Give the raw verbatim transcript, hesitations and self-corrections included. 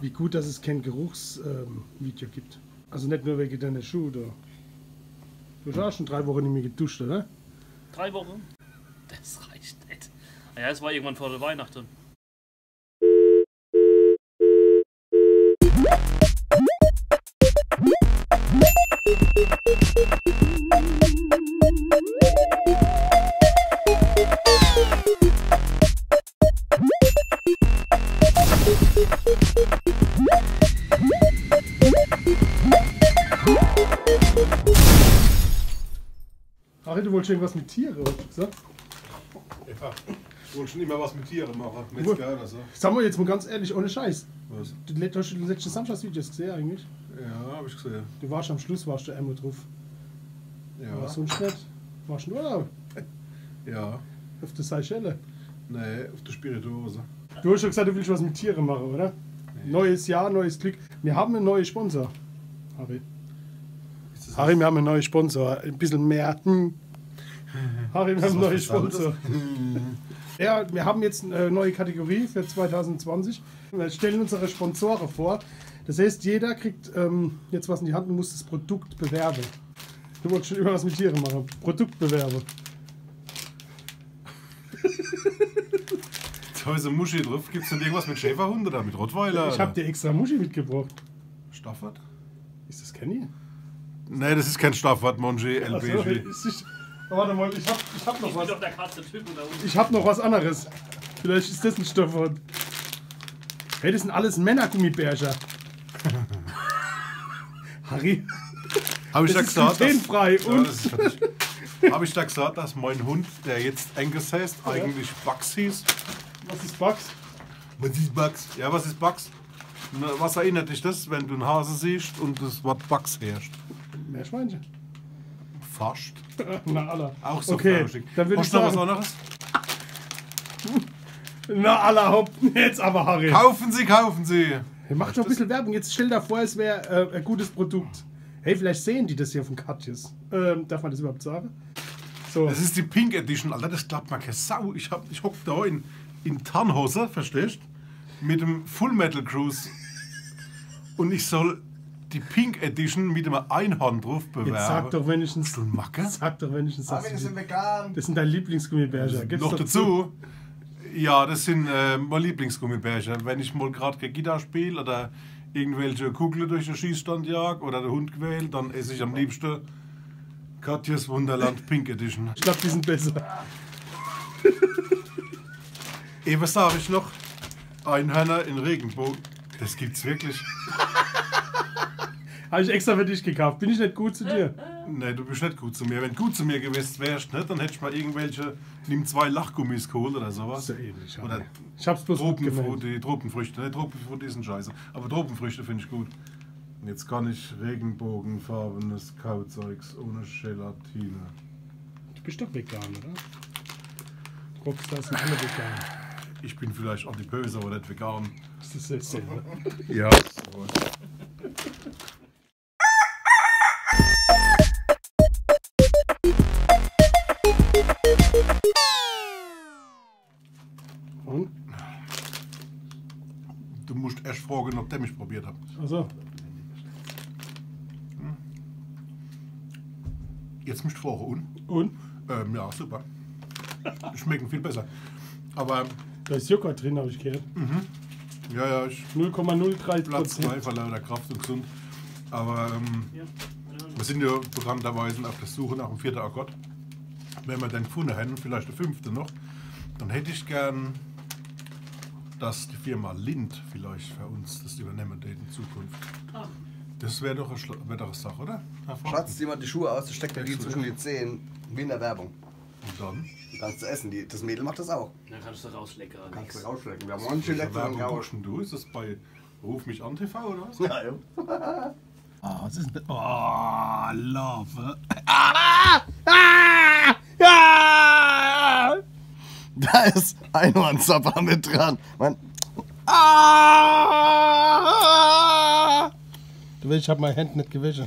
Wie gut, dass es kein Geruchs-, ähm, Video gibt. Also net nur wege deine Schuh do. Du hast auch schon drei Wochen nicht mehr geduscht, oder? Drei Wochen? Das reicht nicht. Ja, es war irgendwann vor der Weihnachten. Harry, du wolltest irgendwas mit Tiere, hast du gesagt? Ja, ich wollte schon immer was mit Tiere machen. Wo- Metzger oder so. Sag mal jetzt mal ganz ehrlich, ohne Scheiß. Was? Du le- hast du die letzten Samstagsvideos gesehen eigentlich? Ja, hab ich gesehen. Du warst am Schluss, warst du einmal drauf. Ja. Aber sonst nicht. Warst du in Urlaub? Ja. Auf der Seychelle? Nee, auf der Spirituose. Du hast schon gesagt, du willst was mit Tiere machen, oder? Nee. Neues Jahr, neues Glück. Wir haben einen neuen Sponsor. Harry. Ist das Harry, wir haben einen neuen Sponsor. Ein bisschen mehr. Hm. Harry, wir haben einen neuen Sponsor. Ja, wir haben jetzt eine neue Kategorie für zweitausendzwanzig. Wir stellen unsere Sponsore vor. Das heißt, jeder kriegt, ähm, jetzt was in die Hand und muss das Produkt bewerben. Du wolltest schon immer was mit Tieren machen. Produkt bewerben. Jetzt hab ich so Muschi drauf. Gibt's denn irgendwas mit Schäferhund oder mit Rottweiler? Ich hab dir extra Muschi mitgebracht. Stafford? Ist das Kenny? Nee, das ist kein Stafford, Monchi, L B G. Ach so, es ist, warte mal, ich hab, ich hab noch was. Ich bin doch der Katze-Typ, oder? Ich hab noch was anderes. Vielleicht ist das ein Stafford. Hey, das sind alles Männergummibärcher. Harry. Hab ich da gesagt, dass, glutenfrei. Ja, und das ist fertig. Hab ich da gesagt, dass mein Hund, der jetzt Angus heißt, eigentlich Bugs hieß? Was ist Bugs? Was ist Bugs? Ja, was ist Bugs? Na, was erinnert dich das, wenn du einen Hase siehst und das Wort Bugs hörst? Meerschweinchen. Fast. Na, alla. Auch so flauschig. Okay, dann würd ich sagen, hast du noch was anderes? Na, alla, hopp. Jetzt aber, Harry. Kaufen Sie, kaufen Sie. Hey, mach doch ein bisschen Werbung. Jetzt stell dir vor, es wär, äh, ein gutes Produkt. Hey, vielleicht sehen die das hier von Katjes. Ähm, darf man das überhaupt sagen? So. Das ist die Pink Edition, Alter, das glaubt mir keine Sau. Ich hab, ich hock da in, in Tarnhose, verstehst? Mit dem Full Metal Cruise. Und ich soll die Pink Edition mit einem Einhorn drauf bewerben. Jetzt sag doch wenigstens, Bist du ein Macke? Sag doch wenigstens, Aber das sind vegan. Das sind deine Lieblingsgummibärchen. Gib's doch zu. Noch dazu, ja, das sind, äh, meine Lieblingsgummibärchen. Wenn ich mal grad keine Gitarre spiel oder irgendwelche Kugeln durch den Schießstand jag oder den Hund quäl, dann esse ich am liebsten Katjes Wunderland Pink Edition. Ich glaub, die sind besser. Ey, was sag ich noch? Einhörner in Regenbogen. Das gibt's wirklich. Hab ich extra für dich gekauft. Bin ich nicht gut zu dir? Nee, du bist nicht gut zu mir. Wenn du gut zu mir gewesen wärst, ne, dann hätt ich mal irgendwelche Nimm zwei Lachgummis geholt oder sowas. Ist ja ähnlich, ja. Oder Ich hab's bloß gut gemeint. Tropenfrutti, Tropenfrüchte. Ne, Tropenfrutti sind scheiße. Aber Tropenfrüchte find ich gut. Und jetzt kann ich regenbogenfarbenes Kauzeugs ohne Gelatine. Du bist doch vegan, oder? Rockstar sind alle vegan. Ich bin vielleicht adipös, aber nicht vegan. Das ist dasselbe. Ja. Und? Du musst erst fragen, ob der mich probiert hat. Ach so. Jetzt musst du fragen. Und? Und? Ähm, ja, super. Schmecken viel besser. Aber Da ist Joghurt drin, hab ich gehört. Mhm. Ja, ja, ich Null Komma null drei Prozent. Platz zwei vor lauter Kraft und gesund. Aber, ähm, wir sind ja bekannterweise auf der Suche nach dem vierten Akkord. Wenn wir den gefunden hätten, vielleicht der fünfte noch, dann hätte ich gern, dass die Firma Lindt vielleicht für uns das übernehmen tät in Zukunft. Ah. Das wär doch eine Schla-, wär doch eine Sache, oder? Herr Franken? Schatz, zieh mal die Schuhe aus, das steckt dir zwischen die Zehen, wie in der Werbung. Und dann? Kannst du essen, die, das Mädel macht das auch. Dann kannst du rausschlecken, Alex. Kannst du rausschlecken. Wir haben manche Werbung letzte Woche. Guckst denn du? Ist das bei Ruf mich an T V oder was? Ja, ja. Ah, was ist denn das? Oh, Love. Ah! Ah! Ah! Da ist Einhornzapper mit dran. Mann. Ah! Du weißt, ich hab meine Hände nicht gewaschen.